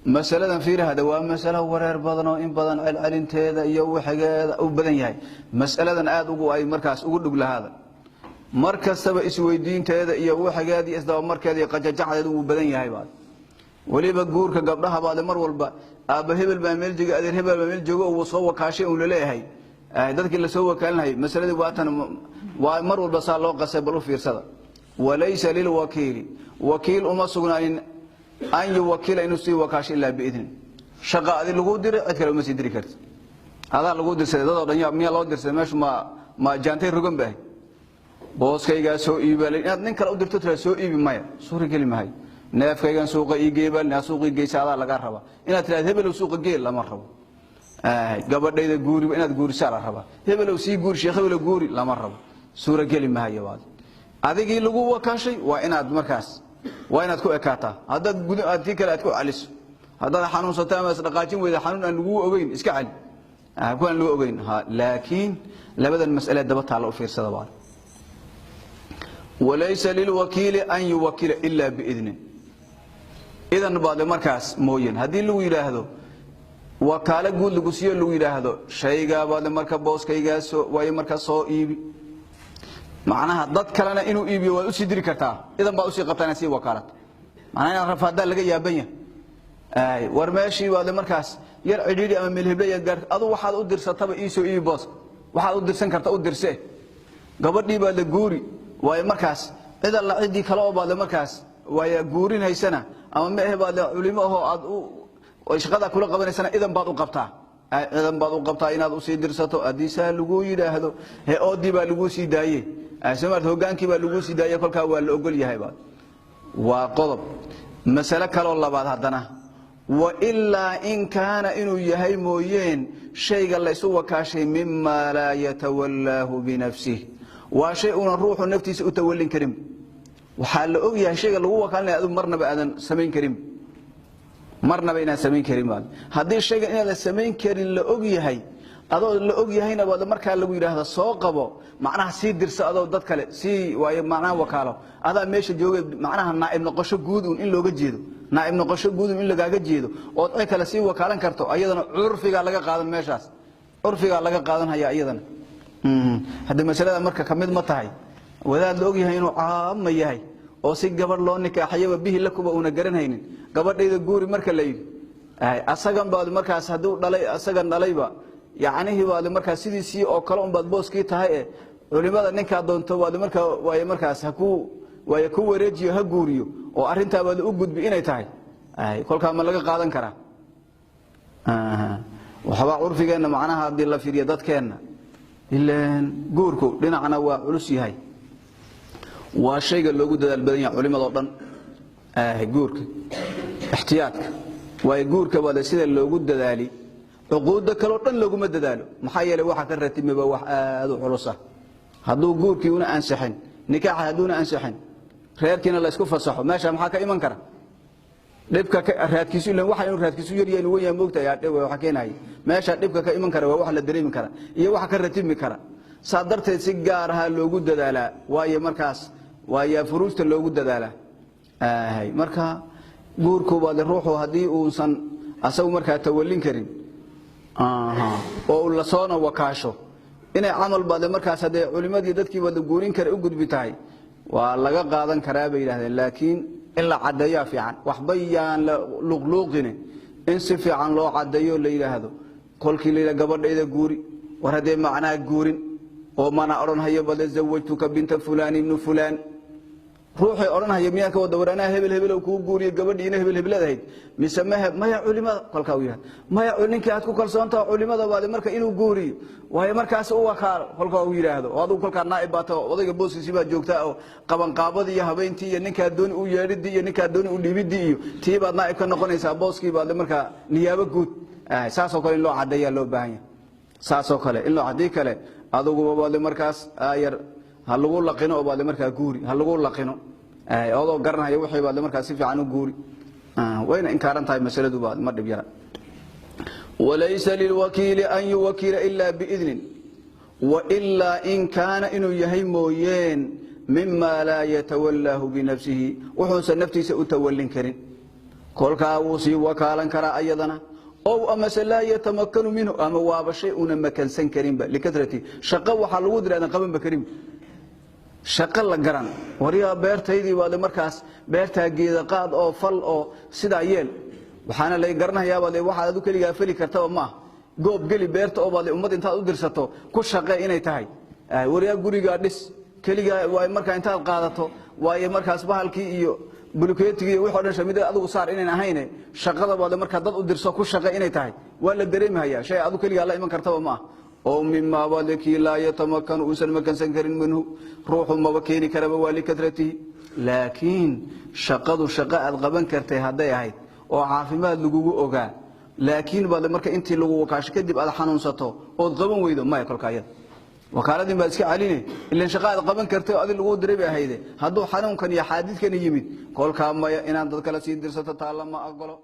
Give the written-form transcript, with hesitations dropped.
Masaladan fiirahada waa masalo wareer badan oo in badan celcelinteeda iyo wixigeeda u badan yahay. Masaladan aad ugu ay markaas ugu dhug lahaada, mar kastaba isweydiinteeda iyo wixigeeda iyo isdabamarkeeda iyo qajajacdeeda wuu badan yahay. Baad weliba guurka gabdhaha baade mar walba aabba hebel baa meel jooga, adeer hebel baa meel jooga, uu soo wakaashay uun laleeyahay. Dadkii lasoo wakaalinayay masaladii waatan, waa mar walba saa loo qasay. Bal u fiirsada: walaysa lilwakiili, wakiil uma sugnaanin, an yuwakila, inuu sii wakaasho, ilaa biidnin. Shaqa adi lagu diray, cid kale uma sii diri karti. Adaa lagu dirsaday, dadoo dhan miyaa loo dirsaday? Meeshu ma jaantay rogan bahay? Booskaygaa soo iibalay, inaad nin kale u dirto, tira soo iibi, maya, suuri geli mahay. Neefkaygan suuqa ii geebal, inaad suuqii geysa adaa lagaa raba. Inaad tiraad hebelow suuqa geel, lama rabo. Gabadhayda guuri, inaad guurisaa la rabaa. Hebelow sii guuri, sheekh hebelow guuri, lama rabo, suura geli mahayo. Baad adigii lagu wakaashay, waa inaad markaas, waa inaad ku ekaataa. Haddaad gud aad kii kale aad ku celiso, haddaad xanuunsato ama isdhaqaajin weyda, xanuun aan laguu ogeyn iska celi, kuwaan lagu ogeyn. Laakiin labadan mas'ale daba taalla u fiirsada baad. Walaysa lilwakiili an yuwakila ilaa biidnin, idan baad markaas mooyeen. Haddii lagu yidhaahdo wakaalo guud lagu siiyo, lagu yidhaahdo shaygaa baad marka booskaygaa soo waayo markaa soo iibi, macnaha dad kalena inuu iibiyo waad usii diri kartaa. Idan baad usii qabtaa inaad sii wakaalato, macnaha inaad rafaadaa laga yaaban yahay. War meeshii baad markaas yar cidhiidhi ama meelheble gaar, adu waxaad u dirsataba iisoo iibi booska, waxaad u dirsan karta u dirse. Gabadhii baad la guuri waayo markaas, cid alla ciddii kale oo baad markaas waaya guurinhaysana ama ma ahe baad culimo ahoo aad u shaqada kula qabanaysana, idan baad u qabtaa, idan baad u qabtaa inaad usii dirsato. Haddii saa lagu yidhaahdo, he oodii baa laguu sii daaye somaart, hogaankii baa laguu sii daaye, kolkaa waa la ogol yahay. Baad waa qodob. Masale kaloo labaad haddana: wailaa in kaana, inuu yahay mooyeen, shayga laysu wakaashay mimaa laa yatawallaahu binafsih, waa shay unan ruuxu naftiisa u tawallin karin. Waxaa la og yahay shayga lagu wakaalinaya adigu marnaba aadan samayn karin, marnaba inaan samayn karin. Baad haddii shaygan inaadan samayn karin la og yahay, adoo la og yahayna baad markaa lagu yidhaahda soo qabo, macnaha sii dirso adoo dad kale sii waayo, macnaha wakaalo adaa meesha jooga, macnaha naa'ib noqosho guud un in looga jeedo, naa'ib noqosho guud un in lagaaga jeedo ood cid kale sii wakaalan karto, ayadana curfigaa laga qaadan meeshaas, curfigaa laga qaadan hayaa iyadana. Hadda masalada marka ka mid ma tahay wadaad la og yahay inuu caama yahay oo si gabadh loo nikaaxayaba bihi lakuba una garanhaynin, gabadhayda guuri marka la yidhi, asagan baad markaas hadduu dhalay, asagan dhalayba yacnihii baad markaas sidiisii oo kale un baad booskii tahay e, culimada ninkaa doonto baad markaa waay markaas haku waay ku wareejiyo, ha guuriyo oo arrintaa baad u gudbi inay tahay, kolkaa ma laga qaadan karaa? Waxbaa curfigeenna, macnaha haddii la fiiriyo dadkeenna, ileen guurku dhinacna waa culus yahay, waa shayga loogu dadaal badan yahay culimadoo dhan, guurka ixtiyaadka. Waayo guurka baade sida loogu dadaali cuquudda kaleo dhan looguma dadaalo. Maxaa yeelay waxa ka ratimiba wax aad u culusa. Hadduu guurkii una ansixin, nikaaxa hadduuna ansixin, reerkiina la isku fasaxo, meesha maxaa ka iman kara? Dhibka raadkiisu ilan waxa inuu raadkiisu yar yahay, inuu weyn yahay moogtahay. Waxa keenaya meesha dhibka ka iman kara waa wax la dareemi kara iyo waxa ka ratimi kara. Saa darteed si gaar ahaa loogu dadaalaa, waayo markaas waayaa furuujta loogu dadaalaa. Marka guurku baade ruuxu haddii uusan asagu markaa tawallin karin oo uu lasoona wakaasho, inay camal baade markaas haddee culimadii dadkii baad guurin kara u gudbi tahay, waa laga qaadan karaa bay yidhahdeen. Laakiin in la caddeeyaa fiican, waxba yaan la luqluuqine, in si fiican loo caddeeyo, la yidhaahdo kolkii la yidhahdo gabadhayda guuri, war haddee macnaa guurin oo mana odhan hayo bade zawajtuka binta fulaan ibnu fulaan. Ruuxay odhanhaya miyaan ka wada war anaa hebel hebel kuu guuriyo gabadhiina hebel hebelad ahayd mise mahe? Maya, culimada kolkaa uu yidhahdo, maya, ninkii aad ku kalsoontaha culimada baade marka inuu guuriyo waayo markaas u wakaalo, kolkaa uu yidhaahdo oo adigu kolkaa naa'ib baa taho, odayga booskiisii baad joogtaa oo qabanqaabadii iyo habeyntii iyo ninkaa dooni u yeedhidii iyo ninkaa dooni u dhiibidii iyo tii baad naa'ib ka noqonaysaa, booskii baad markaa niyaabo guud. Saasoo kale in loo caddeeyaa loo baahan yahay, saasoo kale in loo haddii kale aduguba baad markaas yar ha lagu laqino oo baad markaa guuri, ha lagu laqino adoo garanaya wixii baad markaa si fiican u guuri. Wayna inkaaran tahay masaladu, baad ma dhib yara. Walaysa lilwakiili an yuwakila ilaa biidnin, wailaa in kaana, inuu yahay mooyeen, mima laa yatawallaahu binafsihi, wuxuusan naftiisa u tawallin karin. Kolkaa wuu sii wakaalan karaa ayadana. Ow amase laa yatamakanu minhu, ama waaba shay una makansan karinba likatrati shaqo waxaa lagu diray aadan qabanba karin, shaqo la garan. Waryaa, beertaydii baad markaas beertaa geeda qaad oo fal oo sidaa yeel, waxaana la garanayaa baad waxaad adu keligaa fali kartaba maaha. Goob geli beerta oo baad ummad intaad u dirsato ku shaqee inay tahay. Waryaa, gurigaa dhis keligaa waay markaa intaad qaadato waaye markaas bahalkii iyo bulukeetigii iyo wixii o dhan shamida adigu saar inayn ahayne, shaqada baad markaa dad u dirso ku shaqe inay tahay waa la dareemahayaa. Shay adu keligaa la iman kartaba maaha. Oo mimaa baad kii laa yatamakanu uusan makansan karin minhu ruuxu maba keeni karaba waa likatratihi. Laakiin shaqadu shaqo aad qaban kartay hadday ahayd oo caafimaad lagugu ogaa, laakiin baad marka intii lagu wakaasho kadib aad xanuunsato ood qaban weydo, maya, kolka ayada wakaaladin baad iska celine, ilan shaqa aad qaban kartay oo adi lagu diray bay ahayde. Hadduu xanuunkan iyo xaadidkan yimid, kolkaa maya, inaad dad kale sii dirsato taa lama ogolo.